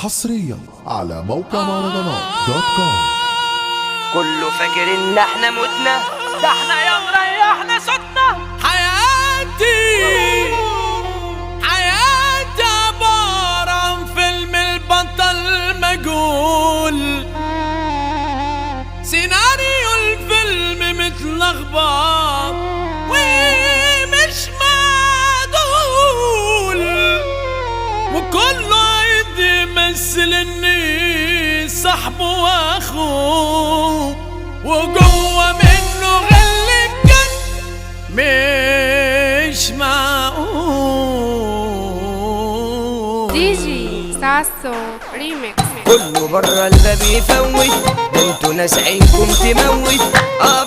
حصريا على موقع مهرجانات dot com. كله فاكر ان احنا متنا، ده احنا يا مريحنا صوتنا. حياتي حياتي عبارة عن فيلم البطل مجهول، سيناريو الفيلم متلخبط ومش معدول، وكله عايز يمثل اني صاحبه واخوه، وجوه منه غل بجد مش معقول. دي جي ساسو ريميكس. كله بره الباب يفوت، ده انتوا ناس عينكم تموت.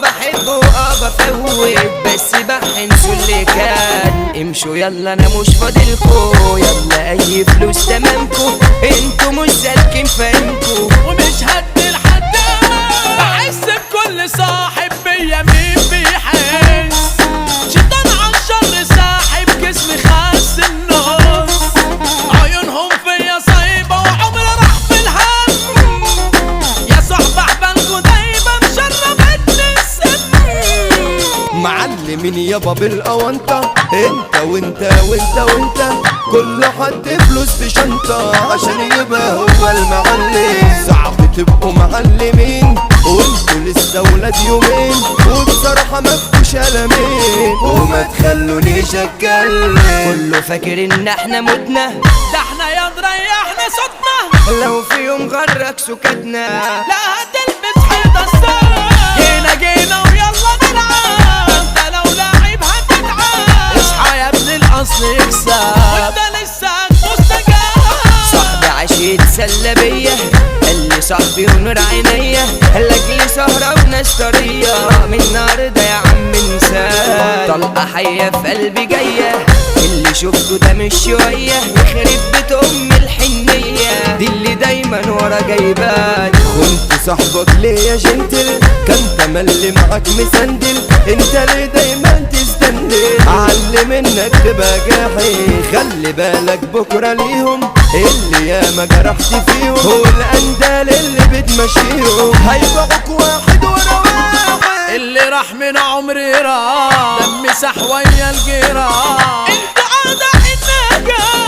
بحبه بفوت، بس بحنسوا اللي كان. امشوا يلا انا مش فاضلكوا، يلا اي فلوس تمامكوا، انتوا مش سالكين فاهمكوا ومش هدي لحد امان. بحس بكل صاحب بيا مين بيحس، شيطان عالشر ساحب جسمي خس النص، عيونهم فيا صايبة وعمري راح في الهم. يا صحبة احبالكوا دايما مشربتني السم. معلمين يابا بالاونطة، انت وانت وانت وانت، كل حد فلوس في شنطة عشان يبقى هو المعلم. صعب تبقوا معلمين وانتوا لسه ولاد يومين، وبصراحة مفكوش قلمين، وما تخلونيش اتكلم. كله فاكر ان احنا متنا، ده احنا يا مريحنا صوتنا. لو في يوم غرك سكتنا، لا هتلبس حيطة السما. جينا جينا ويلا نلعب، انت لو لاعب هتتعب. اصحى يا ابن الاصل يكسب، وانت لسه مستجاب. صاحبي عاش يتسلى بيا، قال لي صاحبي ونور عينيا، لاجل سهرة وناس طرية. من النهارده يا عم انسان، طلقة حية في قلبي جاية، اللي شفته ده مش شوية. يخرب بيت أم الحنية دي اللي دايما ورا جايبان. كنت صاحبك ليه يا جنتل، كان تملي معاك مسندل، انت ليه دايما تستندل؟ علم انك تبقى جاحي، خلي بالك بكره ليهم اللي ياما جرحت فيهم، والاندال اللي بتمشيهم هيبيعوك واحد ورا واحد. اللي راح من عمري راح، دمي سحويا الجيران. انت اعداء النجاة،